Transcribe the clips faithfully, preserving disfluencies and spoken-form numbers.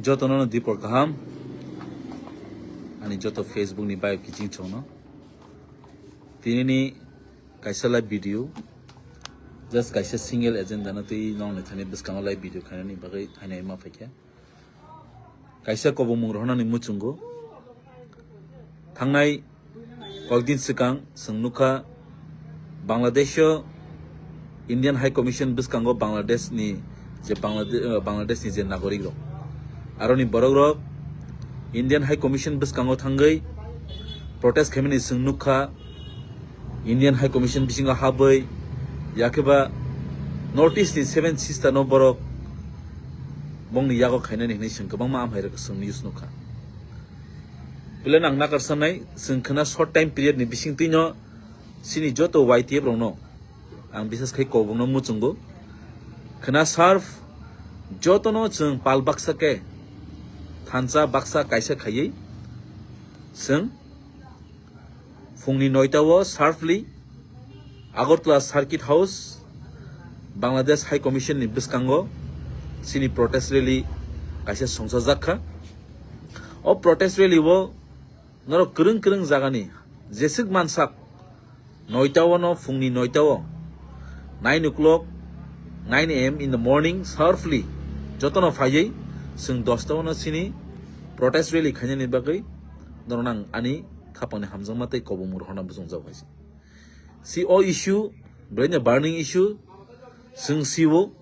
Jotono no dipor kaham, ani joto Facebook ni bio kiching chongno. Tinini kaisa live video, just kaisa single agenda no twi nong ni thani bwskango live video khainani bagwi hainai ma phaikha. Kaisa kobongmung rohornani muchungo. Thangnai kokdin swkang chwng nukha Bangladesho Indian High Commission bwskango Bangladesh ni je Banglade-, eh, Bangladesh ni je nagorik rok, aroni borok rok Indian High Commission bwskango thangwi protest khaimani chwng nukha. Indian High Commission bisingo habwi yakheba North East ni Seven Sister no borok bongni yago khainani hinwi chwng kwbangma amhai rok chwng news nukha. Pile nang nakar sanai chwng khna short time period ni bisingtwi no chini joto Y T F rok no ang bisas khai kobong no muchungo khna serve joto no chwng pal baksa khe thansa baksa kaisa khaiwi chwng phungni noita o sharply Agartala Circuit House, Bangladesh High Commission ni bwskango chini protest rally kaisa songchajak kha. O protest rally o norok kwrwng kwrwng jagani jeswk mansak noita o no phungni noita o nine o'clock, nine A M in the morning sharply jotono phaiwi chwng dosta o no chini protest rally khainani bagwi norok nang ani khapangni hamjakma tei kobongmung rohorna bwsongjak hai se. Si o issue, belai no burning issue, chwng si o,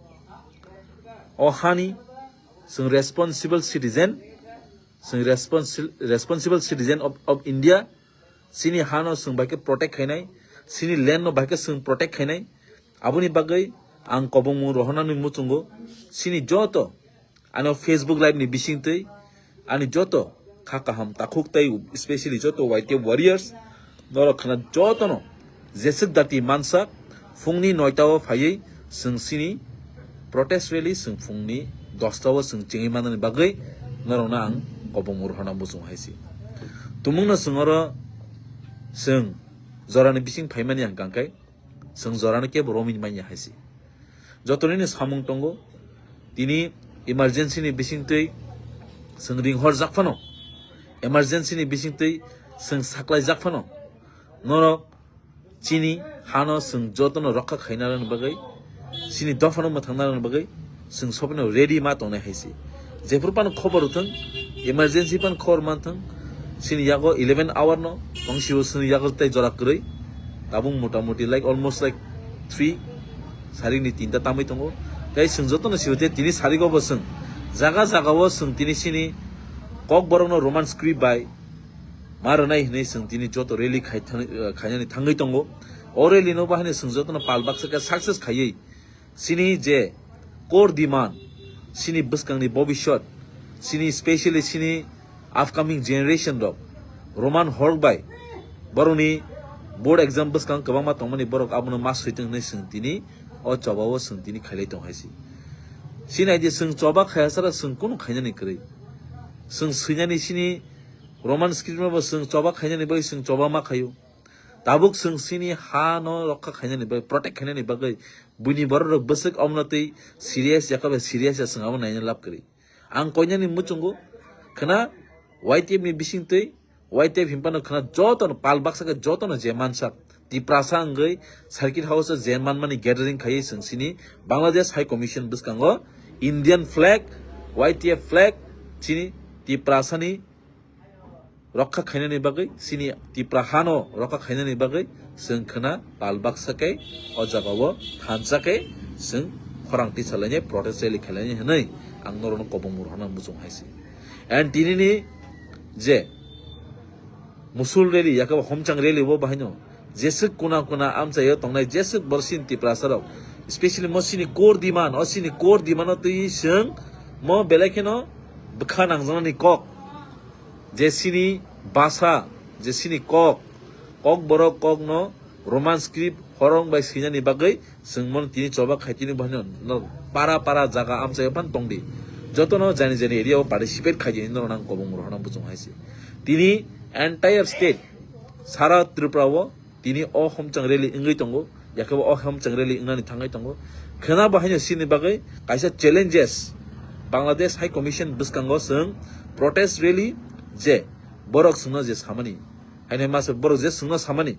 o hani, chwng responsible citizen, chwng responsi-, responsible citizen of, of India, chini hano chwng bai khe protect khainai, chini land no bai khe chwng protect khainai, aboni bagwi ang kobongmung rohornani muchungo, chini joto, ano Facebook live ni bisingtwi ani joto kha kaham takhuk tei specially joto Y T F warriors norok khna jotono jeswk dati mansak phungni noita o phaiwi chwng chini protest rally chwng phungni dosta o chwng chengwi manani bagwi norokno ang kobongmung rohorna muchung hai se. Tumungno chwng oro chwng jorani bising phaimani ang kangkai. Chwng jorano kebo romwi manya hai se. Joto nini samung tongo. Tini emergency ni bisingtwi chwng ringhor jak phano, emergency ni bisingtwi chwng saklai jak phano, norok chini hano chwng jotono rokha khaina rwna bagwi, chini dophano mwthangna rwna bagwi chwng sophano ready ma tongnai hai se. Jephuru phano khobor rwthwng, emergency phano khobor manthwng, chini yago eleven hour no, tongsibo chini yago tei jora kwrwi, tabuk mota moti like almost like three, sarik ni tinta tamwi tongo. Tei chwng jotono sio tei tini sarik o bo chwng jaga jaga o chwng tini chini Kokborok no Roman script bai ma rwnai hinwi chwng tini joto rally khai thang-, khainani thangwi tongo. O rally no bahai no chwng jotono pal baksa khe success khaiwi chini je core demand, chini bwskangni bobiswt, chini specially chini upcoming generation rok Roman hork bai borokni board exam bwskang kwbangma tongmani borok abono ma switwng hinwi chwng tini o choba o chwng tini khailai tong hai se. Sinai di chwng choba khaiya sara chwng kunu khainani kwrwi. Chwng swinani chini Roman script no bo chwng choba khainani bai chwng choba ma khaio. Tabuk chwng chini ha no rokha khainani bagwi, protect khainani bagwi buini borok rok bwswk omono twi serious ya khe serious ya chwng abo naina lab kwrwi. Ang koinani muchungo khna Y T F ni bisingtwi, Y T F hinphano khna jotono pal baksa khe jotono je mansak Tiprasa wngwi Circuit House o je manmani gathering khaiwi chwng chini Bangladesh High Commission bwskango Indian flag, Y T F flag chini Tiprasani rokha khainani bagwi, chini Tipra hano rokha khainani bagwi chwng khna pal baksa khe o jaga o thansa khe chwng khorang tisa lainai protest rally khainai hinwi ang norokno kobongmung rohorna muchung hai se. And tinini je musul rally yakhe bo homchang rally bo bahaino jeswk kuna kuna amchaio tongnai jeswk borok chini Tiprasa rok, specially mo chini core demand, o chini core demand o twi chwng mo belai kheno bwkha nangjaknani kok. Je chini basa, je chini kok, kok borok kokno Roman script horong bai swinani bagwi chwng mono tini choba khai tini bohano no para para jaga amchaio phan tongdi. Jotono jani jani area o participate khai di norok nang kobong rohorna buchung hai se. Tini entire state, sara Tripura o tini o homchang rally wngwi tongo, yakhe bo o homchang rally wngnani thangwi tongo. Khwna bo haino chini bagwi kaisa challenges, Bangladesh High Commission bwskango chwng protest rally je borok chwngno je samani, haino masa borok je chwngno samani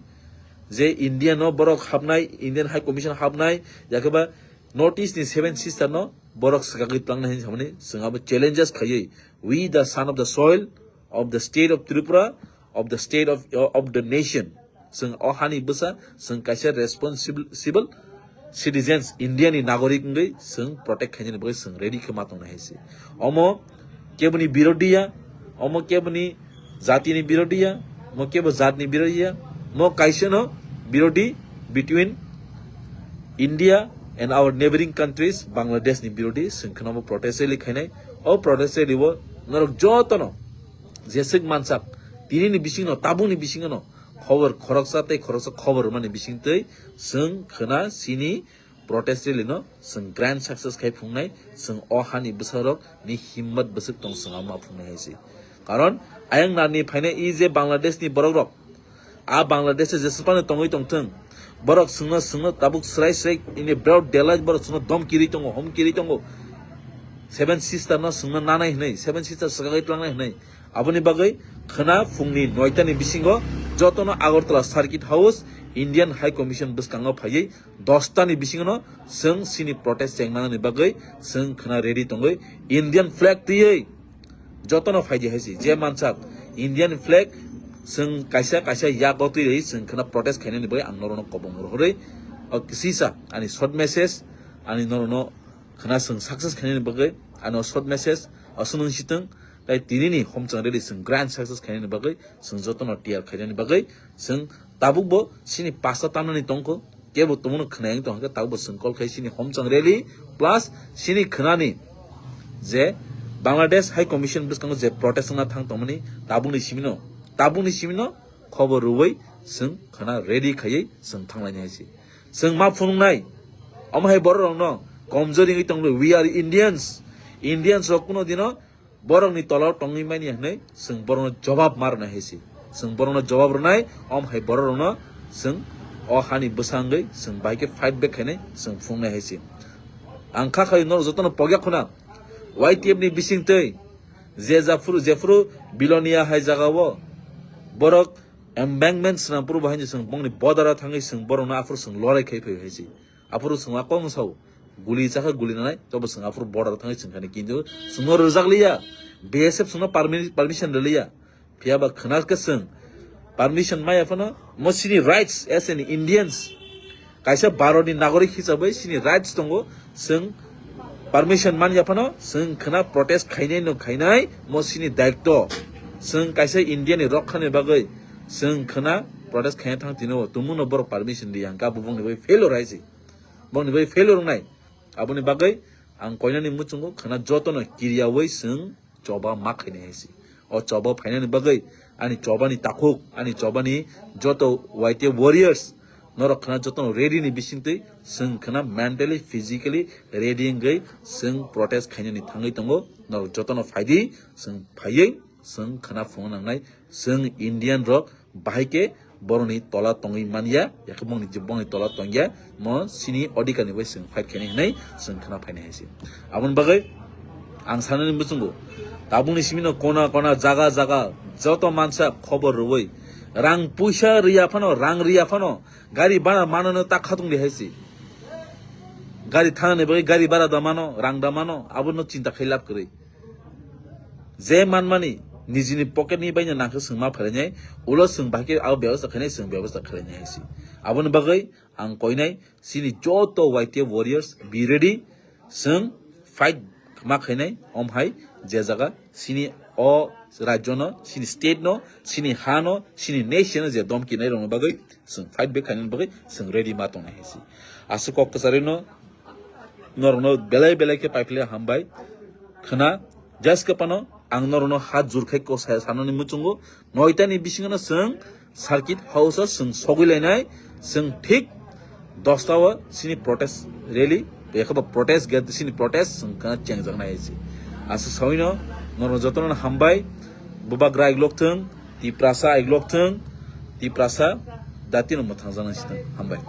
je India no borok habnai, Indian High Commission habnai, yakhe ba North East ni Seven Sister no borok swkagwi tlangnai hinwi samani chwng abo challenges khaiwi, we the son of the soil of the state of Tripura, of the state of, of the nation. Chwng o hani bwsa, chwng kaisa responsible citizens, India ni nagorik wngwi chwng protect khainani bagwi chwng ready khe ma tongnai hai se. Omo keboni birodhi ya, omo keboni jatini birodhi ya, mo kebo jatni birodhi ya, mo kaisa no birodhi between India and our neighboring countries, Bangladesh ni birodhi, chwng kheno bo protest rally khainai. O protest rally o norok jotono jeswk mansak, tini ni bisingno, tabuk ni bisingno khobor khoroksa tei khoroksa khobor rwmani bisingtwi chwng khwna chini protest rally no chwng grand success khai phungnai, chwng o hani bwsarok ni himmat bwswk tong chwng ma phungnai hai se. Karon ayang nani phainai i je Bangladesh ni borok rok, a Bangladesh o jeswk phano tongwi tongthwng, borok chwngno, chwngno tabuk swrai swrai in a broad daylight borok chwngno dom kirwi tongo, hom kirwi tongo. Seven Sister no chwngno nanai hwnwi, Seven Sister swkagwi tlangnai hwnwi. Aboni bagwi khwna phungni noita ni bisingo jotono Agartala Circuit House, Indian High Commission bwskango phaiwi dosta ni bisingo no chwng chini protest chengmanani bagwi chwng khwna ready tongwi Indian flag twiwi jotono phaidi hai se. Je mansak Indian flag chwng kaisa kaisa yago twiwi chwng khwna protest khainani bagwi ang norokno kobong rohorwi o kisisa ani short message ani norokno khwna chwng success khainani bagwi ani o short message aswk nung sitwng. Tai tini ni homchang rally chwng grand success khainani bagwi chwng jotono tiyar khainani bagwi chwng tabuk bo chini pasta tamnani tongkho, kebo tongmano khwnayang tongkha, tabuk bo chwng call khai chini homchang rally plus chini khwnani je Bangladesh High Commission bwskango je protest wngna thang tongmani tabukni simino, tabukni simino khobor rwui chwng khwna ready khaiwi chwng thanglainai hai se. Chwng ma phunuknai, omo hai borok rokno komjori wngwi tongwi, we are Indians, Indians rok kuno dino borokni tolao tongwi manya hwnwi chwng borokno jobab ma rwnai hai se. Chwng borokno jobab rwnai, om hai borok rokno chwng o hani bwsa wngwi chwng bai khe fight back khainai chwng phunuknai hai se. Ang kha khai norok jotono pogya khuna, Y T F ni bisingtwi je japhuru jephuru Bilonia hai jagao borok embankment swnam phuru bo haino chwng bongni bodara thangwi chwng borokno aphuru chwng lorai khai phai hai se. Aphuru chwng a kok wng sao, guli chakha guli nanai, tobo chwng aphuru border thangwi chwng kani kintu chwngno rwjak liya, B S F chwngno permi-, permission rwliya. Phiya ba khwna khe chwng permission maya phano mo chini rights as an Indians, kaisa Bharat ni nagorik hisabai chini rights tongo, chwng permission manya phano chwng khwna protest khainai no khainai, mo chini daitto. Chwng kaisa India ni rokha ni bagwi chwng khwna protest khaina thang tino, tumungno borok permission riya hwnkhe abo bongni bai failure hai se. Bongni bai failure wngnai. Aboni bagwi ang koinani muchungo khwna jotono kiriyawi chwng choba ma khainai hai se. O choba phainani bagwi ani chobani takhuk, ani chobani joto Y T F warriors norok khwna jotono ready ni bisingtwi chwng khwna mentally, physically ready wngwi chwng protest khainani thangwi tongo. Norok jotono phaidi, chwng phaiwi chwng khwna phunukna nangnai. Chwng Indian rok bahai khe borokni tola tongwi manya, yakhe bongni, bongni tola tongya, mo chini odhikar ni bai chwng fight khainai hwnwi chwng khwna phainai hai se. Aboni bagwi ang sanani muchungo, tabukni simi no kona kona, jaga jaga joto mansa khobor rwui, rang puisa riya phano, rang riya phano, gari bana manano ta khatung di hai se. Gari thanani bagwi gari bara da mano, rang da mano, abono chinta khai lab kwrwi. Je manmani nijini pocket ni baino nangkhe chwng ma phailainai, ulo chwng bahai khe abo bebostha khainai, chwng bebostha khailainai hai se. Aboni bagwi ang koinai chini joto Y T F warriors be ready, chwng fight ma khainai, om hai je jaga chini o rajyo no, chini state no, chini ha no, chini nation no je domki nai rokni bagwi chwng fight back khainani bagwi chwng ready ma tongnai hai se. Aswk kok kwcharwi no norokno belai belai khe paiphle hambai. Khwna, just khe phano ang norokno hat jur khai kok sa-, sanani muchungo, noita ni bisingo no chwng circuit house o chwng sogwi lainai, chwng thik dosta o chini protest rally, yakhe bo protest gate chini protest chwng khwna chengjaknai hai se. Aswk sawino norok jotono hambai, bubagra iglok thwng, Tiprasa iglok thwng, Tiprasa datino mwthangjaknai se thwng. Hambai.